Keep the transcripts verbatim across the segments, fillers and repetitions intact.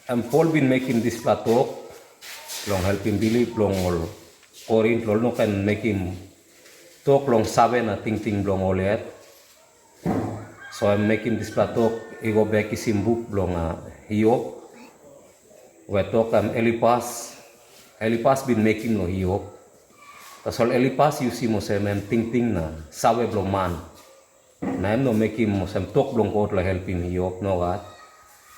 Em Pol bin mekim dispela tok long helpim bilip bilong ol Korin, ol no ken mekim tok long save na tingting bilong ol yet. So em mekim dispela tok i go bek kisim buk bilong, a, Hiob, we tok em Elipas, Elipas bin mekim long Hiob. Tasol Elipas yusim olsem em tingting na save bilong man. Na em no mekim olsem tok bilong God long helpim Hiob, nogat.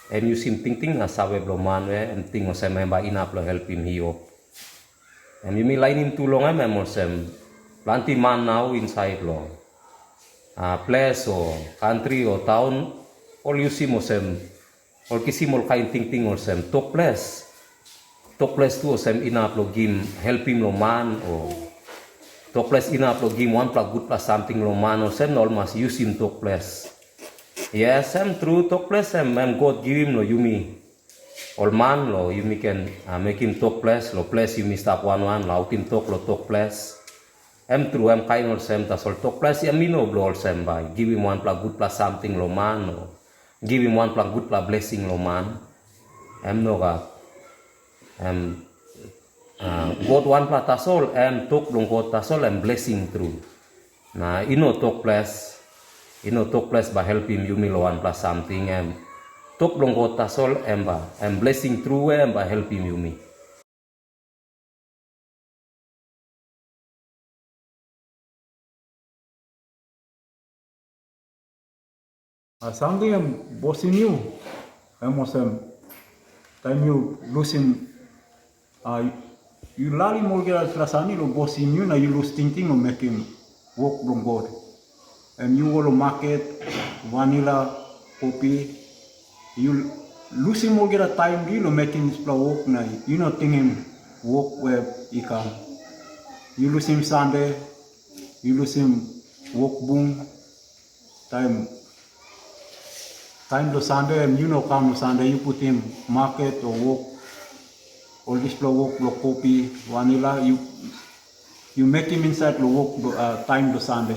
Em yusim tingting na save bilong man, we em ting olsem em bai inap long helpim Hiob. Em yumi lainim tu long em, em olsem, planti man nau insait long, a, ples o kantri o taun, ol yusim olsem, ol kisim ol kain tingting olsem, tok ples. Tok ples tu olsem inap long gim helpim long man, o tok ples inap long gim wanpela gutpela samting long man, olsem na ol mas yusim tok ples. Yes, em tru, tok ples em, em God givim long yumi. Ol man, lo yumi ken, a, mekim tok ples, lo ples yumi stap wan wan, lo autim tok lo tok ples. Em tru, em kain olsem, tasol tok ples em i no bilong olsem bai givim wanpela gutpela samting long man, o givim wanpela gutpela blesing long man. Em nogat. Em, a, God wanpela tasol, em tok bilong God tasol, em blesing tru. Na i no tok ples, i no tok ples bai helpim yumi long wanpela samting, em tok bilong God tasol, em bai, em blesing tru, em bai helpim yumi. A, samting em bosim yu, em olsem, taim yu lusim, a, yu larim olgeta dispela samting long bosim yu, na yu lus tingting long mekim wok bilong God. Em yu go long maket, vanila, kopi, yu lusim olgeta taim bilong yu long mekim dispela wok, na yu no tingim wok we i kam. Yu lusim Sande, yu lusim wok bung, taim, taim bilong Sande, em yu no kam long Sande, yu putim maket o wok, ol dispela wok bilong kopi, vanila, yu, yu mekim insait long wok, a, taim bilong Sande,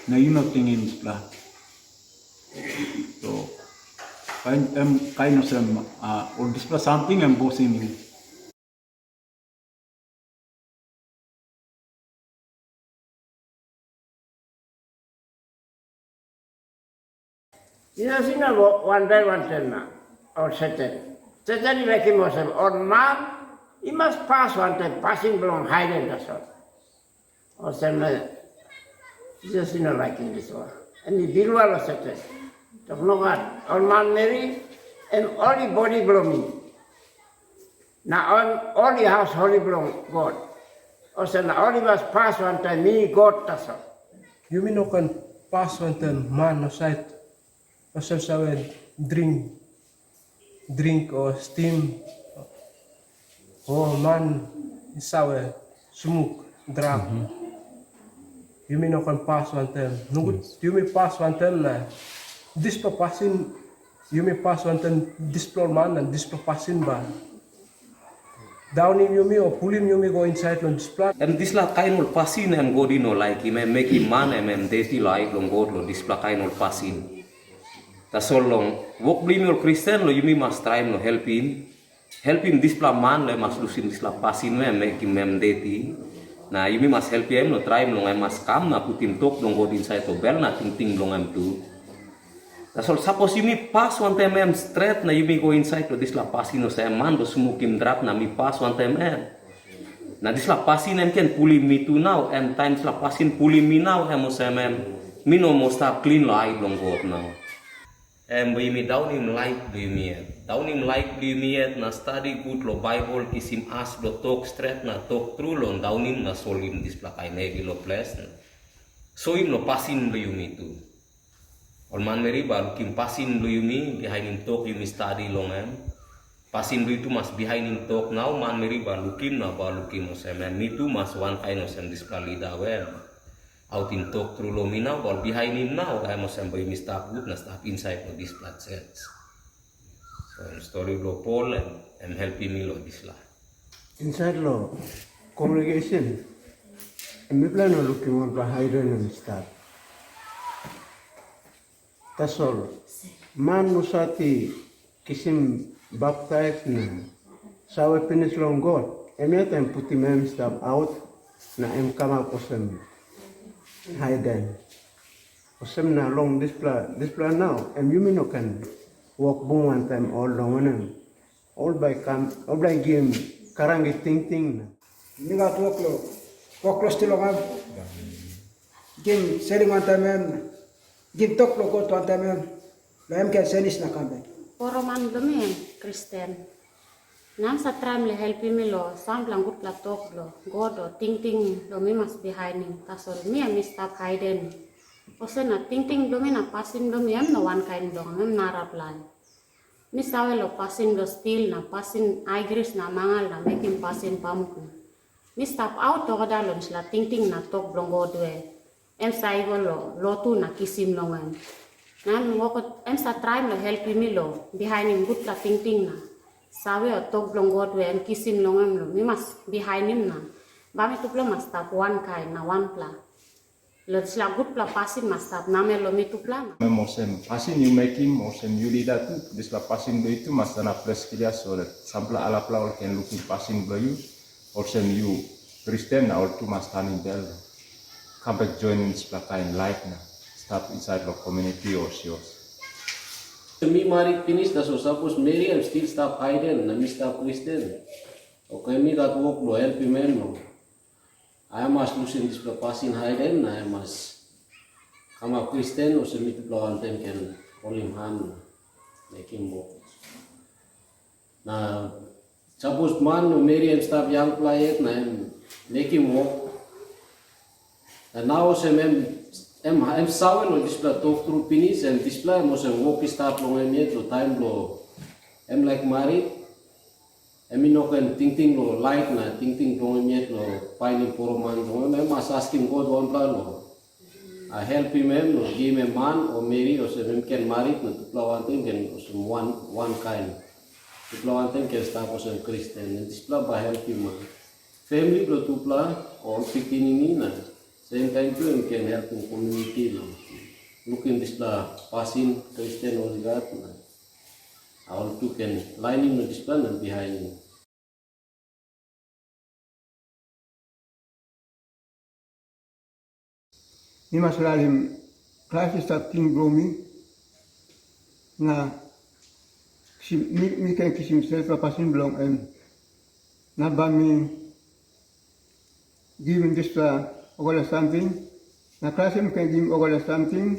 na yu no tingim dispela. So, kain, em kain olsem, a, ol dispela samting em bosim yu. Jisas i no wok wanbel wantaim na ol Satan. Satan i mekim olsem, ol man i mas pas wantaim pasin bilong haiden tasol. Olsem na Jisas i no laikim dispela. Em i birua long Satan. Tok nogat, ol manmeri, em ol i bodi bilong mi. Na ol, ol i haus holi bilong God. Olsem na ol i mas pas wantaim mi God tasol. Yumi no ken pas wantaim man husat olsem save dring, dring o stim, o man i save smuk, drak. Yumi no ken pas wantaim. Nogut, yumi pas wantaim na dispela pasin, yumi pas wantaim dispela ol man na dispela pasin bai daunim yumi o pulim yumi go insait long dispela. Em dispela kain ol pasin em God i no laikim, em mekim man em, em deti long ai bilong God long dispela kain ol pasin. Tasol long wok bilong yumi ol Kristen, long yumi mas traim long helpim, helpim dispela man, long em mas lusim dispela pasin, em mekim em deti. Na yumi mas helpim em, long traim long em mas kam na putim tok bilong God insait long bel na tingting bilong em tu. Tasol sapos yumi pas wantaim em stret na yumi go insait long dispela pasin olsem man bilong smukim drak na mi pas wantaim em, na dispela pasin em ken pulim mi tu nau, em taim dispela pasin pulim mi nau, em olsem em mi no moa stap klin long ai bilong God nau. Em bai yumi daunim laik bilong yumi yet. Daunim laik bilong yumi yet na stadi gut long Baibel, kisim as bilong tok stret na tok tru long daunim na solvim dispela kain hevi long ples na soim long pasin bilong yumi tu. Ol manmeri bai lukim pasin bilong yumi, bihainim tok yumi stadi long em. Pasin bilong yu tu mas bihainim tok nau, manmeri bai lukim na bai lukim olsem, em mi tu mas wankain olsem dispela lida we em autim tok tru long mi nau, bai ol bihainim nau, em olsem bai yumi stap gut na stap insait long dispela sios. So, em stori bilong Pol, em, em helpim mi long dispela. Insait long congregation, mipela no lukim wanpela haiden em i stap. Tasol, man husat i kisim baptais na save pinis long God, em yet em putim em i stap aut na em kamap olsem haiden. Olsem na long dispela, dispela nau, em yumi no ken wok bung wantaim ol, long wanem, ol bai kam, ol bai givim kranki tingting na. Mi gat wok long wok klostu long em, givim selim wantaim em, givim tok long God wantaim em, na em ken senis na kam bek. Poroman bilong mi em Kristen. Na em sa traim long helpim mi long sampela gutpela tok bilong God o tingting bilong mi mas bihainim. Tasol mi em i stap haiden. Olsem na tingting bilong mi na pasin bilong mi em no wankain bilong em, em narapela. Mi save long pasin bilong stil na pasin aigris na mangal na mekim pasin pamuk. Mi stap aut olgeta long dispela tingting na tok bilong God we em sa i go long lotu na kisim long em. Na em wok, em sa traim long helpim mi long bihainim gutpela tingting na save o tok bilong God we em kisim long em, long mi mas bihainim na bai mitupela mas stap wankain na wanpela. Long dispela gutpela pasin mas stap namel long mitupela na. Em olsem, pasin yu mekim, olsem yu lida tu, dispela pasin bilong yu tu mas sanap ples klia, so dat sampela arapela ol ken lukim pasin bilong yu, olsem yu Kristen, na ol tu mas tanim bel, kam bek joinim dispela kain laip na stap insait long komuniti o sios. Mi marit pinis, tasol sapos meri em stil stap haiden na mi stap Kristen, oke, mi gat wok long helpim em, no? Em mas lusim dispela pasin haiden na em mas kamap Kristen, olsem mitupela wantaim ken holim han na mekim wok. Na sapos man o meri em stap yangpela yet na em mekim wok, na nau olsem em, em, em save long dispela tok tru pinis, em dispela em olsem wok i stap long em yet, long taim bilong em laik marit, em i no ken tingting long laik na tingting bilong em yet long painim poroman bilong em. Em mas askim God wanpela long a helpim em, long givim em man o meri, olsem em ken marit na tupela wantaim ken olsem wan, wankain. Tupela wantaim ken stap olsem Kristen, na dispela bai helpim man, famili bilong tupela, ol pikinini, na seim taim tu em ken helpim komuniti long lukim dispela pasin Kristen ol i gat, na ol tu ken lainim long dispela na bihainim. Mi mas larim Krais i stap king bilong mi, na kisim, mi, mi ken kisim stretpela pasin bilong em. Na bai mi givim dispela olgeta samting, na Krais em ken givim olgeta samting,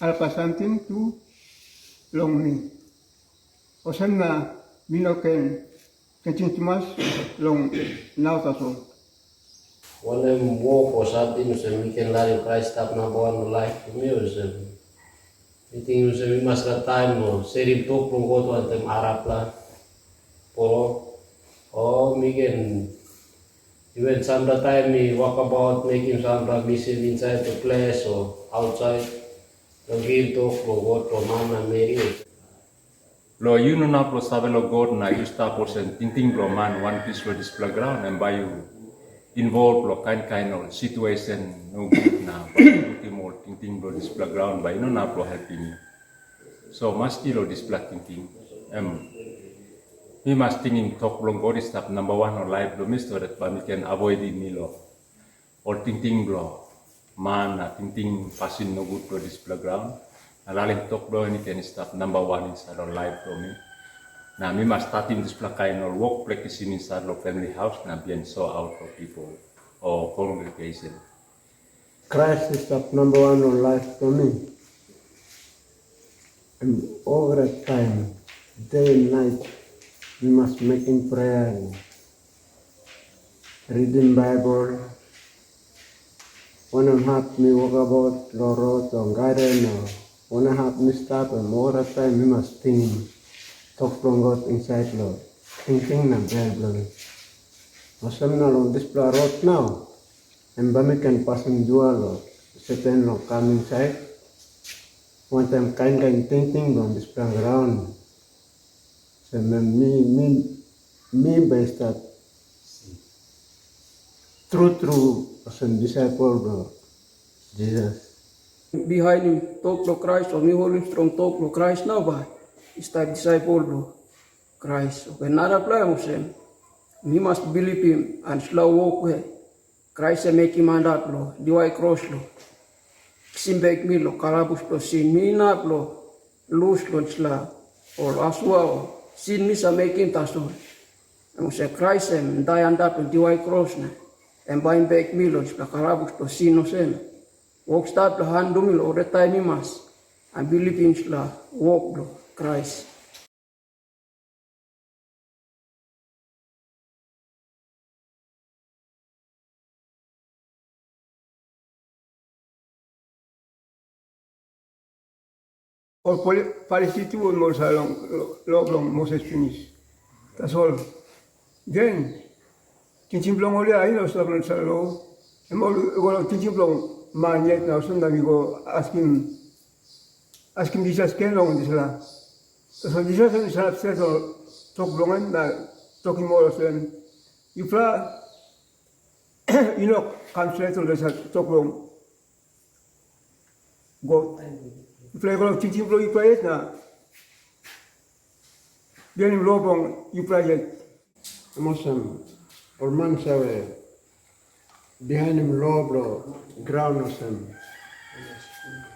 arapela samting tu long mi. Olsem na mi no ken tingting tumas long nau tasol. Wanem wok o samting olsem mi ken larim Krais stap namba wan long laip bilong mi olsem? Mi ting olsem mi mas gat taim long serim tok bilong God wantaim arapela, o, o mi ken even sampela taim mi wokabaut mekim sampela misin insait long ples o ausait, long givim tok long God long man na meri. Lo yu no inap long save long God na yu stap olsem tingting bilong man wanpis long dispela graun, em bai yu involv long kain kain ol situesen nogut na bai yu putim ol tingting bilong dispela graun bai i no inap long helpim yu. So maski long dispela tingting, em mi mas tingim tok bilong God i stap namba wan long laip bilong mi, so dat bai mi ken avoidim mi long ol tingting bilong man na tingting pasin nogut long dispela graun, na larim tok bilong en i ken i stap namba wan insait long laip bilong mi. Na mi mas statim dispela kain ol wok, praktisim insait long famili haus na bihain soaut long pipel o kongregesen. Krais i stap namba wan long laip bilong mi. Em olgeta taim, de na nait, mi mas mekim prea, ritim Baibel, wanem hap mi wokabaut long rot o gaden, o wanem hap mi stap, em olgeta taim mi mas tingim tok bilong God insait long tingting na bel bilong mi. Olsem na long dispela rot nau, em bai mi ken pasim dua long Satan long kam insait, wantaim kain kain tingting bilong dispela graun. Olsem na mi, mi, mi bai stap tru tru olsem disaipel bilong Jisas. Bihainim tok bilong Krais, o mi holim strong tok bilong Krais nau bai. i stap disaipel bilong Krais. Oke, narapela em olsem, mi mas bilipim dispela wok we Krais em mekim antap long diwai kros long kisim bek mi long kalabus bilong sin. Mi inap long lus long dispela ol asua o sin mi sa mekim tasol. Em olsem, Krais em dai antap long diwai kros na em baim bek mi long dispela kalabus bilong sin olsem. Wok stap long han bilong mi long olgeta taim mi mas bilipim dispela wok bilong Krais. Ol Poli- Farisi tu ol mol sa long lo bilong Moses pinis. Tasol gen tingting bilong ol ya i no stap long dispela lo. Em ol i go long tingting bilong man yet na olsem na mi go askim askim Jisas gen long dispela. Tasol Jisas em i sanap stret long tok bilong en na tokim ol olsem, yupela i no kam stret long dispela tok bilong God. Yupela i go long tingting bilong yupela yet na bihainim lo bilong yupela yet. Em olsem, ol man save bihainim lo bilong graun olsem,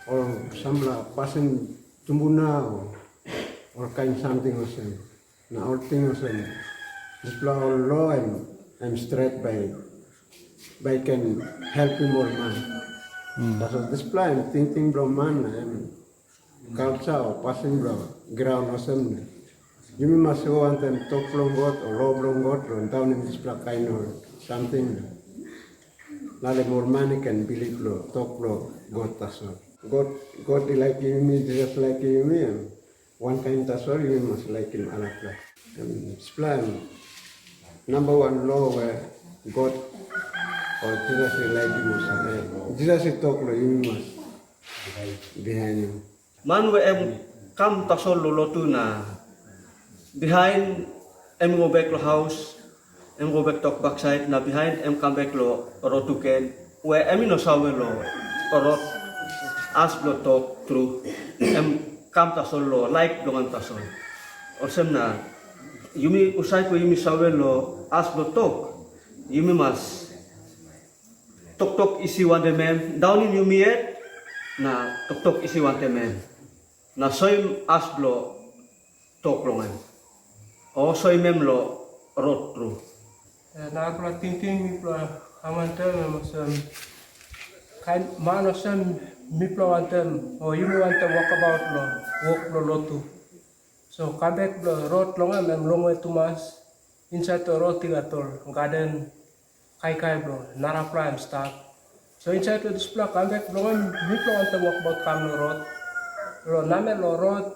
ol sampela pasin tumbuna o ol kain samting olsem. Na ol ting olsem, dispela ol lo em em stret bai bai ken helpim ol man. Tasol dispela em tingting bilong man na em kalsa o pasin bilong graun olsem na yumi mas go wantaim tok bilong God o lo bilong God long daunim dispela kain ol samting na larim ol man i ken bilip long tok bilong God tasol. God God i laikim yumi, Jisas i laikim yumi, em wankain tasol yumi mas laikim arapela. Em dispela em namba wan lo we God o Jisas i laikim olsem. Em Jisas i tok long yumi mas bihainim. Man we em kam tasol long lotu na bihain em i go bek long haus, em i go bek tok baksait, na bihain em kam bek long lotu gen, we em i no save long rot, as bilong tok tru, em kam tasol long laik bilong em tasol. Olsem na yumi husat we yumi save long as bilong tok, yumi mas toktok isi wantaim em, daunim yumi yet na toktok isi wantaim em, na soim as bilong tok long em, o soim em long rot tru. E, narapela tingting mipela kam wantaim em olsem, kain man olsem mipela wantaim, o yumi wantaim wokabaut long wok bilong lotu. So kam bek bilong rot long em, em longwe tumas. Insait long rot i gat ol gaden kaikai bilong narapela em stap. So insait long dispela kam bek bilong em, mipela wantaim wokabaut kam long rot. Long namel long rot,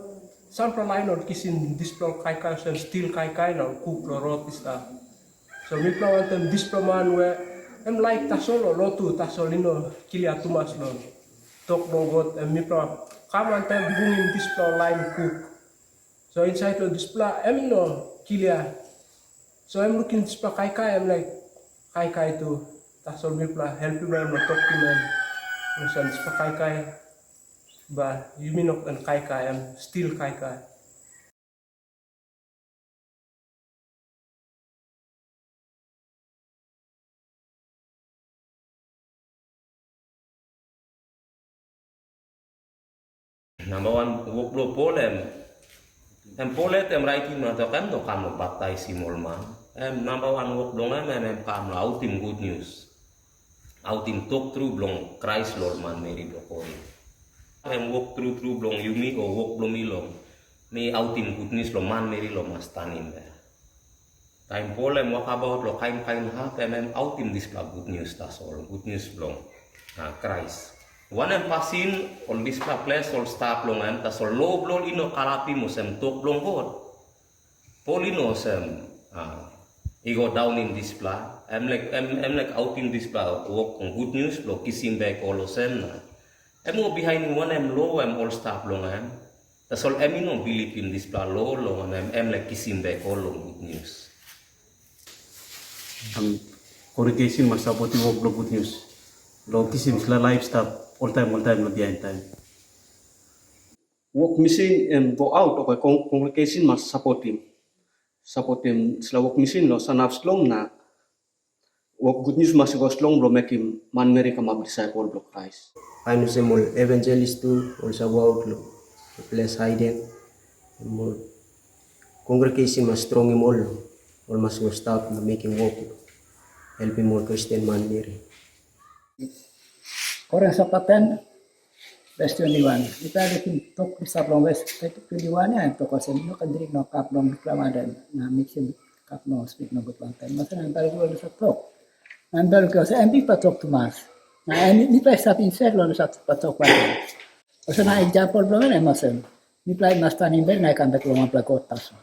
sampela lain ol kisim dispela ol kaikai olsem stil kaikai na ol kuk long rot i stap. So mipela wantaim dispela man we em laik tasol long lotu tasol i no klia tumas long tok bilong God, em mipela kam wantaim bungim dispela ol lain kuk. So insait long dispela em i no klia. So em lukim dispela kaikai, em laik kaikai tu. Tasol mipela helpim em na tokim em olsem, dispela kaikai bai yumi no ken kaikai, em stil kaikai. Namba wan wok bilong Pol em, em Pol yet em raitim na tok em no kam long baptaisim ol man. Em namba wan wok bilong em, em, em kam long autim gutnius, autim tok tru bilong Krais long ol manmeri bilong Korin. Em wok tru tru bilong yumi, o wok bilong mi long mi autim gutnius long manmeri long mas tanim bel. Taim Pol em wokabaut long kain kain hap, em em autim dispela gutnius tasol, gutnius bilong a, Krais. Wanem pasin ol dispela ples ol stap long em, tasol lo bilong ol i no kalapim olsem tok bilong God. Pol i no olsem a, i go daunim dispela, em laik em, em laik autim dispela wok long gutnius bilong kisim bek ol olsem na em go bihainim wanem lo em ol stap long em. Tasol em i no bilipim dispela lo, long wanem, em laik kisim bek ol long gutnius. Em, kongregesen mas sapotim wok bilong gutnius, long kisim dispela laip i stap oltaim oltaim long bihain taim. Wok misin em go aut, oke, kongregesen mas sapotim sapotim dispela wok misin long sanap strong, na wok gutnius mas i go strong bilong mekim manmeri i kamap disaipel bilong Krais. Kain olsem ol evangelis tu, ol save go aut long ples haiden, em ol kongregesen mas strongim ol, ol mas go stap na mekim wok, helpim ol Kristen manmeri. Korin sapta ten, ves twenti wan. Mipela lukim tok i stap long ves twenti wan ya, em tok olsem, "No ken dring long kap bilong Bikpela wantaim na miksim kap bilong spirit nogut wantaim." Olsem na mipela lukim ol dispela tok. Na mipela lukim olsem, em bikpela tok tumas. Na em mipela i stap insait long dispela tok wantaim. Olsem na example bilong en em olsem, mipela i mas tanim bel na i kam bek long wanpela God tasol.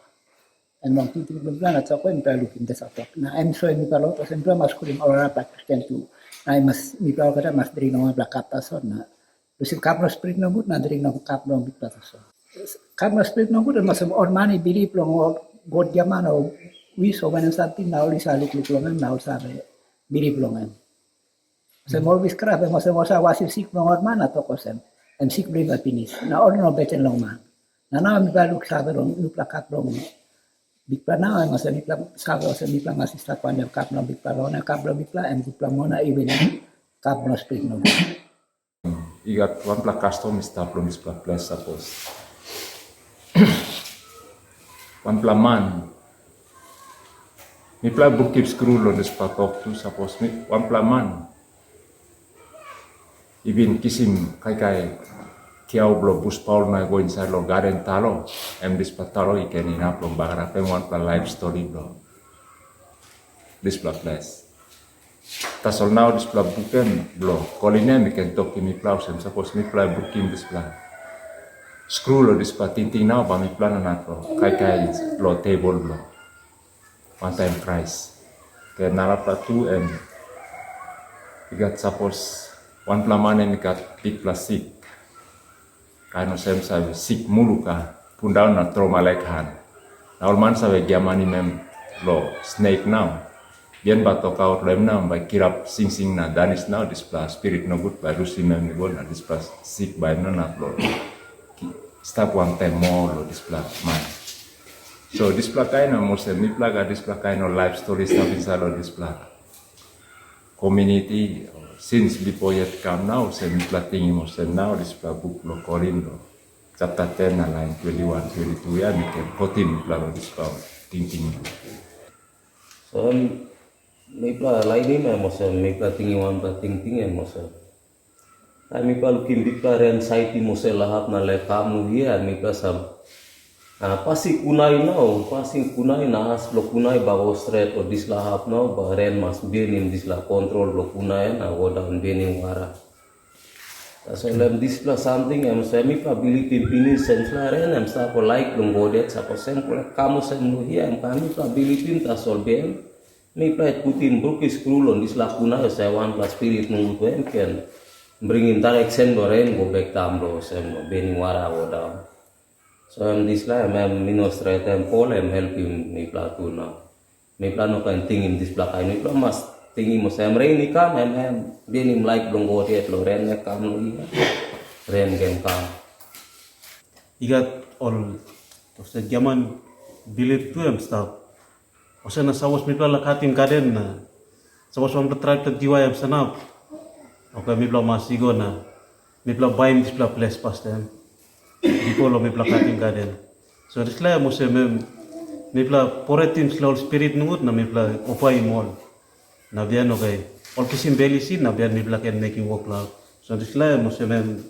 Em long tingting bilong mipela na tok we mipela lukim dispela tok. Na em soim mipela lot olsem mipela mas skulim ol arapela Kristen tu. Na em mas mipela olgeta mas dring long wanpela kap tasol na lusim kap long spirit nogut na dring long kap long Bikpela tasol. Kap long spirit nogut em olsem ol man i bilip long ol god giaman o wis o wanem samting na ol i save lukluk long em na ol save bilip long em. Olsem ol witchcraft em olsem ol save wasim sik bilong ol man na tok olsem, em sik bilong bai pinis, na ol i no beten long man. Na nau mipela luksave long nupela kap bilong Bikpela nau em olsem mipela save olsem mipela mas i stap wantaim kap bilong Bikpela, long wanem kap bilong Bikpela em gutpela moa na even kap bilong spirit nogut. I gat wanpela kastom i stap long dispela ples sapos wanpela man, mipela brukim skru long dispela tok tu, sapos wanpela man i bin kisim kaikai kiau bilong bus paul na i go insait long gaden talo, em dispela talo i ken inap long bagarapim wanpela laip stori bilong dispela ples. Tasol nau dispela buk em bilong Korin em i ken tokim mipela olsem, sapos mipela i brukim dispela skru long dispela tingting nau, bai mipela no inap long kaikai long tebol bilong wantaim Krais. Oke, narapela tu em i gat sapos wanpela man em i gat bikpela sik, kain olsem save sik muluka, pundaun na tromoi lek han. Na ol man save giamanim em long snek nau. Bian bai tokaut long em nau, bai kirap singsing na danis nau, dispela spirit nogut bai lusim em i go, na dispela sik bai no inap long stap wantaim moa long dispela man. So dispela kain em olsem, mipela gat dispela kain ol laip stori stap insait long dispela komuniti, sins bipo yet kam nau, olsem mipela tingim olsem nau dispela buk bilong Korin long chapter ten na lain twenty one, twenty two ya, mi ken kotim mipela long dispela tingting. So em mipela lainim em olsem, mipela tingim wanpela tingting em olsem. Taim mipela lukim bikpela ren saitim olsem lahap na lek kam long hia, mipela save pasin kunai nau, pasin kunai na as bilong kunai bai go stret long dispela hap nau, bai ren mas bihainim dispela kontrol bilong kunai na go daun bihainim wara. Tasol em dispela samting em olsem mipela bilipim pinis, em dispela ren em stap long laik bilong God yet, sapos em kam olsem long hia, em kam mipela bilipim tasol bihainim mipela i putim brukim skru long dispela kunai olsem wanpela spirit nogut we em ken bringim direction bilong ren go bek daun bilong olsem bihainim wara go daun. So em dispela em em i no stret, em Pol em helpim mipela tu nau. Mipela no ken tingim dispela kain, mipela mas tingim olsem ren i kam, em em bihainim laik bilong God yet long ren i kam long hia, ren ken kam. I gat ol olsem giaman bilip tu em stap. Olsem na sapos mipela laik katim gaden na sapos wanpela traipela diwai em sanap, oke, mipela mas i go na mipela baim dispela ples pastaim bipo long mipela katim gaden. So dispela em olsem em mipela poretim dispela ol spirit nogut na mipela opaim ol. Na bihain oke, ol kisim bel isi na bihain mipela ken mekim wok long hap. So dispela em olsem em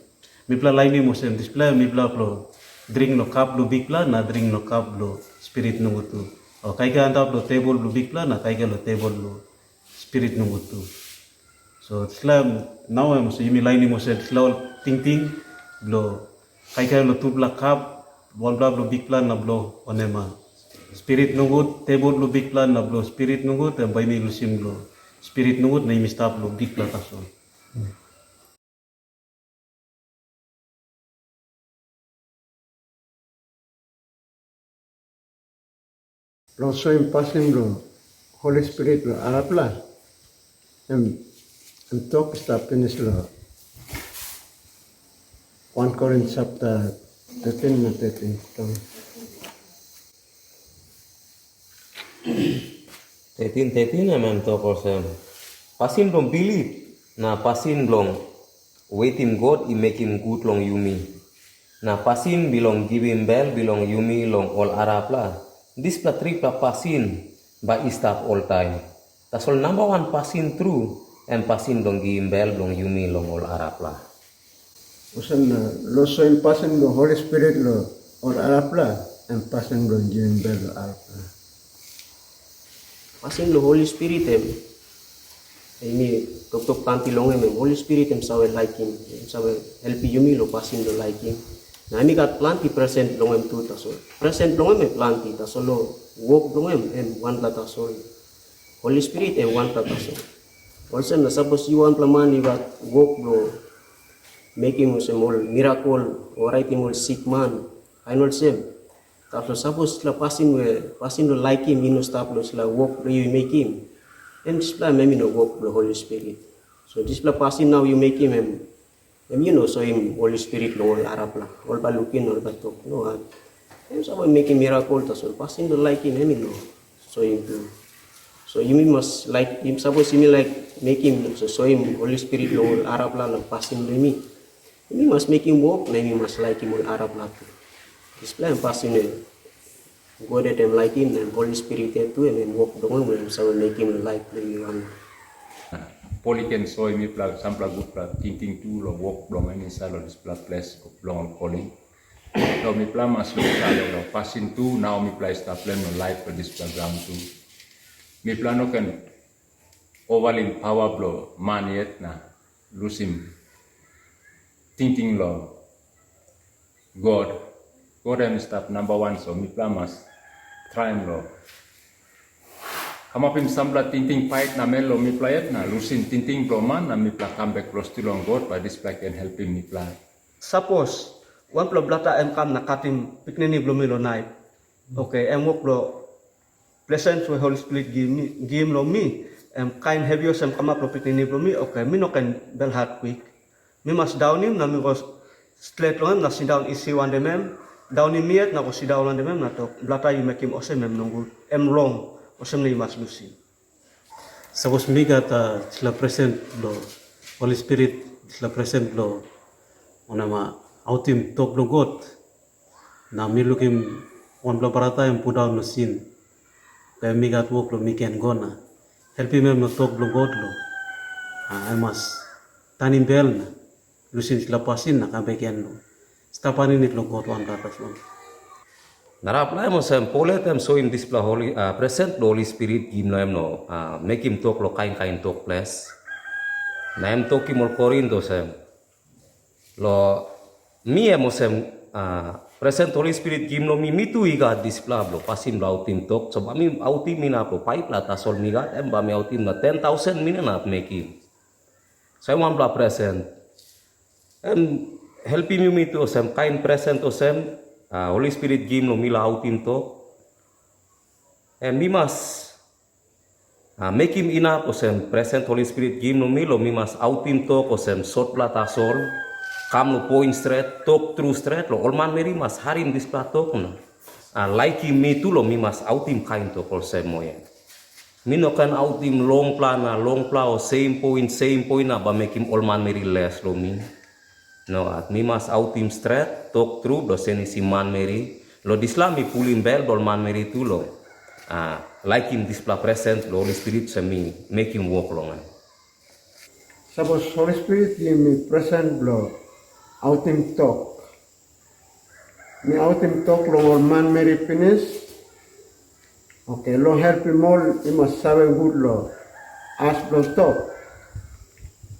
mipela lainim olsem dispela em mipela bilong dring long kap bilong Bikpela na dring long kap bilong spirit nogut tu. O kaikai antap long tebol bilong Bikpela na kaikai long tebol bilong spirit nogut tu. So dispela em nau em olsem yumi lainim olsem dispela ol tingting bilong kaikai long tupela kap, wanpela bilong Bikpela na bilong wanem, spirit nogut, tebol bilong Bikpela na bilong spirit nogut, em bai mi lusim long spirit nogut na yumi stap long Bikpela tasol. Long soim pasin bilong Holi Spirit long arapela, em em tok i stap pinis long wan Korin chapter Thirteen na thirteen. Tau. Thirteen thirteen em em tok olsem, pasin bilong bilip na pasin bilong wetim God i mekim gut long yumi. Na pasin bilong givim bel bilong yumi long ol arapela, dispela tripela pasin bai i stap oltaim. Tasol namba wan pasin tru em pasin bilong givim bel bilong yumi long ol arapela. Olsem na, long soim pasin bilong Holi Spirit long ol arapela, em pasin bilong givim bel long arapela. Pasin bilong Holi Spirit em, em i toktok planti long em, em Holi Spirit em save laikim, em save helpim yumi long pasin bilong laikim. Na em i gat planti presen bilong em tu, tasol presen bilong em em planti, tasol long wok bilong em, em wanpela tasol. Holi Spirit em wanpela tasol. Olsem na sapos yu wanpela man yu gat wok bilong mekim olsem ol mirakel, o raitim ol sik man, kain olsem. Tasol sapos dispela pasin we pasin bilong laikim i no stap long dispela wok bilong yu mekim, em dispela em i no wok bilong Holi Spirit. So dispela pasin nau yu mekim em, em yu no soim Holi Spirit long ol arapela. Ol bai lukim, ol bai tok, "Nogat. Em save mekim mirakel, tasol pasin bilong laikim em i no soim tu." So yumi mas laik, yumi, sapos yumi laik mekim, so soim Holi Spirit long ol arapela long pasin bilong yumi, yumi mas mekim wok na yumi mas laikim ol arapela tu. Dispela em pasin em God yet em laikim, na em Holi Spirit yet tu, em em wok bilong em, em save mekim long laip bilong yumi wan. Pol i ken soim mipela sampela gutpela tingting tu long wok bilong em insait long dispela ples bilong ol kolim. So mipela mas luksave long pasin tu, nau mipela i stap long laip long dispela graun tu. Mipela no ken ovalim pawa bilong man yet na lusim tingting long God. God em i stap namba wan, so mipela mas traim long kamapim sampela tingting pait namel long mipela yet na lusim tingting bilong man na mipela kam bek klostu long God, bai dispela i ken helpim mipela. Sapos wanpela brata em kam na katim pikinini bilong mi long naip, oke, em wok bilong presens we Holi Spirit givim long mi, em kain hevi olsem kamap long pikinini bilong mi, oke, mi no ken belhat kwik. Mi mas daunim na mi go stret long em na sindaun isi wantaim em, daunim mi yet na go sindaun wantaim em na tok, "Brata, yu mekim olsem em nogut, em rong, olsem na yu mas lusim." Sapos mi gat dispela presen bilong Holi Spirit, dispela presen bilong wanem, autim tok bilong God, na mi lukim wanpela brata em pundaun long sin, em mi gat wok long mi ken go na helpim em long tok bilong God, long em mas tanim bel na lusim dispela pasin na kam bek gen long stap aninit long God wanpela tasol. Narapela em olsem, Pol yet em soim dispela holi, uh, presen bilong Holi Spirit givim long em long uh, mekim tok long kain kain tok ples. Na em tokim ol Korin olsem, long mi em olsem, uh, presen Holi Spirit givim long mi, mi tu i gat dispela bilong pasin bilong autim tok, so bai mi autim inap long faipela tasol mi gat, em bai mi autim na ten tausen mi no inap mekim. So em wanpela presen. Em helpim yumi tu olsem, kain presen olsem, uh, Holi Spirit givim long mi long autim tok. Em mi mas uh, mekim inap olsem, presen Holi Spirit givim long mi, long mi mas autim tok olsem sotpela tasol, kam long poin stret, tok tru stret, long ol manmeri mas harim dispela tok na uh, laikim mi tu, long mi mas autim kain tok olsem moa. Mi no ken autim longpela na longpela o seim poin seim poin na bai mekim ol manmeri les long mi. Nogat, mi mas autim stret tok tru bilong senisim manmeri. Long dispela mi pulim bel bilong manmeri tu long uh, laikim dispela presen bilong Holi Spirit olsem mi mekim wok long en. Sapos Holi Spirit givim mi presen bilong autim tok, mi autim tok long ol manmeri pinis. Oke, long helpim ol i mas save gut long as bilong tok,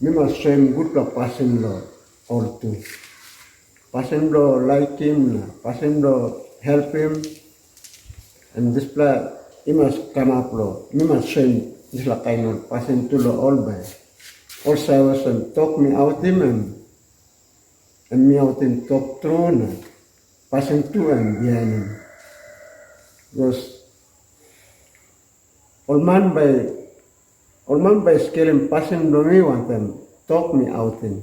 mi mas soim gutpela pasin long ol tu. Pasin bilong laikim na pasin bilong helpim, em dispela i mas kamap long mi mas soim dispela kain ol pasin tu long ol bai ol save olsem tok mi autim em, em mi autim tok tru na pasin tu em bihainim. Bikos ol man bai ol man bai i skelim pasin bilong mi wantaim tok mi autim.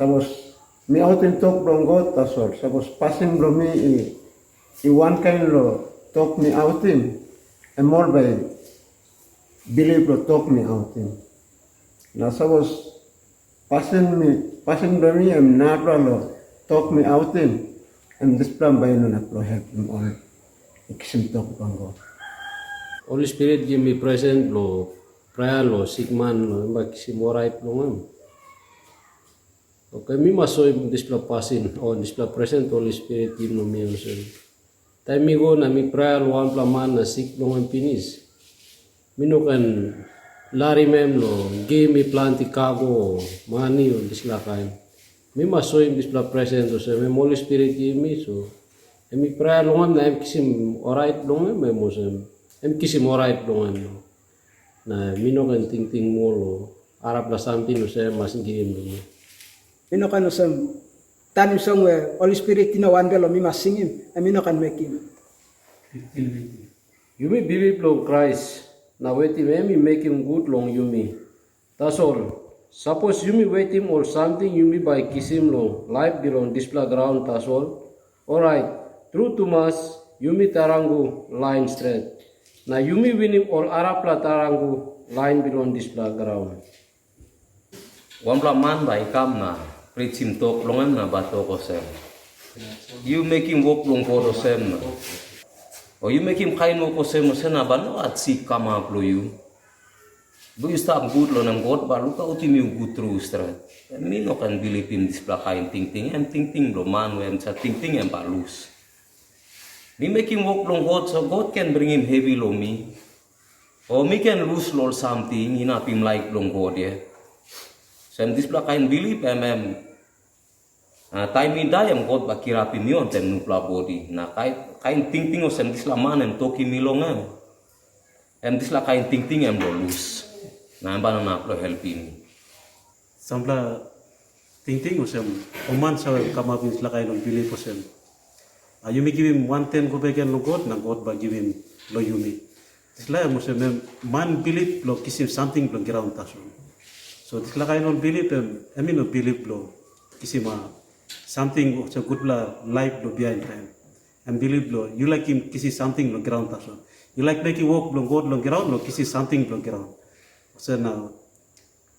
Sapos Mi autim tok bilong God tasol. Sapos pasin bilong mi i, i wankain long tok mi autim, em ol bai bilip long tok mi autim. Na sapos pasin mi, pasin bilong mi em narapela long tok mi autim, em dispela bai i no inap long helpim ol i kisim tok bilong God. Holi Spirit givim mi presen bilong prea long sikman, long em bai kisim orait long em. Oke, mi mas soim dispela pasin, o dispela presen Holi Spirit givim long mi olsem. Taim mi go na mi prea long wanpela man na sik bilong en pinis, mi no ken larim em long givim mi planti kago, o mani, o dispela kain. Mi mas soim dispela presen olsem, em Holi Spirit givim mi, so em mi prea long em na em kisim orait bilong em, em olsem, em kisim orait bilong em. Na mi no ken tingting moa long arapela samting olsem em mas givim long mi. Mi no ken olsem tanim song we Holi Spirit i no wanbel long mi mas singim, em mi no ken mekim. Yumi bilip long Krais, na wetim em i mekim gut long yumi. Tasol, sapos yumi wetim ol samting yumi bai kisim long laip bilong dispela graun tasol, orait, tru tumas, yumi tarangu lain stret, na yumi winim ol arapela tarangu lain bilong dispela graun. Wanpela man bai i kam na prisim tok long em na bai tok olsem, "Yu mekim wok bilong God olsem na, o yu mekim kain wok olsem olsem na bai nogat sik kamap long yu. Bai yu stap gut, long em God bai lukautim yu gut tru stret." Em mi no ken bilipim dispela kain tingting, em tingting bilong man we em sa tingting em bai lus. Mi mekim wok bilong God, so God ken bringim hevi long mi, o mi ken lus long ol samting inapim laik bilong God yet. Olsem dispela kain bilip em, em na taim mi dai, em God bai kirapim mi wantaim nupela bodi. Na kai-, kain tingting olsem dispela man em tokim mi long em, em dispela kain tingting em long lus, na em bai no inap long helpim mi. Sampela tingting olsem, ol man save kamapim dispela kain ol bilip olsem, a, yumi givim wanten go bek gen long God, na God bai givim long yumi. Dispela em olsem, em man bilip bilong kisim samting bilong graun tasol. So dispela kain ol bilip em, em i no bilip bilong kisim, a, samting olsem gutpela laip bilong bihain taim. Em bilip bilong yu laikim kisim samting bilong graun tasol. Yu laik mekim wok bilong God long graun, long kisim samting bilong graun. Olsem na,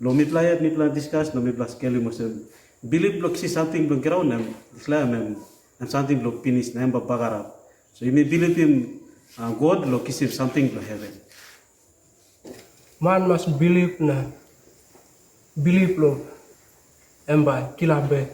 long mipela yet, mipela diskas, na mipela skelim olsem, bilip bilong kisim samting bilong graun, em, dispela em, em, em samting bilong pinis, na em bai bagarap. So yumi bilipim, a, God long kisim samting bilong heven. Man mas bilip na bilip long em bai kirap bek.